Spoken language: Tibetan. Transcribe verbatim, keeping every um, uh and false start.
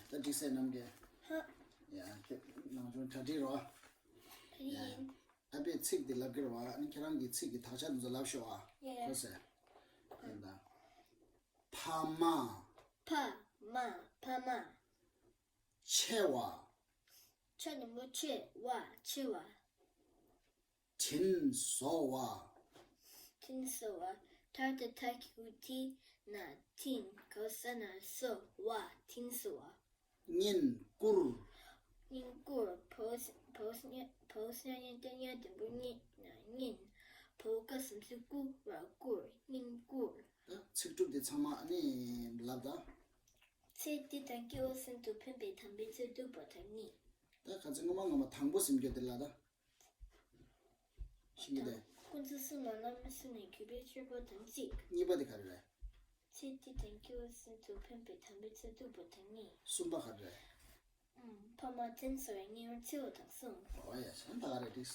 ད་འགྲིག་སེ་རྣམ་རྒྱལ། ཧ། ཡ། ཁྱེད་ནང་ཆུང་གྲ་སྒྲིག་རོགས། ཡིན། ཨ་ཕས་ཚིག་འདི་ལབ་ཀྱི་རེད་བ། ཨ་ནི་ཁྱེད་རང་གིས་ཚིག་གི་དག་ཆ་འདི་ཚོ་ལབ་ཤོག་ཨ། ཡ། ཁོ་ཟེར། ཡིན་ད། ཕ་མ། ཕ་མ། ཕ་མ། ཆེ་བ། ཆ་ནི་མོ་ཆེ་བ། ཆེ་བ། དྲིན་གཟོ་བ། དྲིན་གཟོ་བ། ཐ་ཏ་ཐ་གི་གུ་ཐི། ན་དྲིན། ག་ས་ན་གཟོ་བ། དྲིན་གཟོ་བ། བསྙེན་བཀུར། བསྙེན་བཀུར། བོ་ས་བོ་ས་ཉ་བོ་ས་ཉ་ཏ་ཉ་དུམ་བུར་བསྙེན། ན་བསྙེན། བོ་ཀ་སུམ་ཚུགས་བཀུ་བ། བཀུར། བསྙེན་བཀུར། ད་ཚིག་གྲུབ་དེ་ཚང་མ་ཨ་ནི་ལབ་ད། ཚེ་འདི་དང་སྐྱེ་བ་གསུམ་དུ་ཕན་པའི་དམ་པའི་ཆོས་སྒྲུབ་པ་དང་གཉིས། ད་ཁ་ཚིག་སྔོན་མ་སྔོན་མ་དང་པོ་ཟིན་རྒྱུ་དེ་ལབ་ད། ཤེས་ཀྱི་རེད། ཀུན་རྫོབ་གསུམ་ལ་བླ་མེད་གསུམ་ནས་གུས་པས་མཆོད་པ་དང་གཅིག། གཉིས་པ་དེ་ག་རེ་རེད། ཚེ་འདི་དང་སྐྱེ་བ་གསུམ་དུ་ཕན་པའི་དམ་པའི་ཆོས་སྒྲུབ་པ་དང་གཉིས། གསུམ་པ་ག་རེ་རེད། ཨམ། ཕ་མ་དྲིན་གཟོ་བའི་ཉེ་བར་འཚེ་བ་དང་གསུམ། ཨོ་ཡ། གཞན་ད་ག་རེ་འགྲིག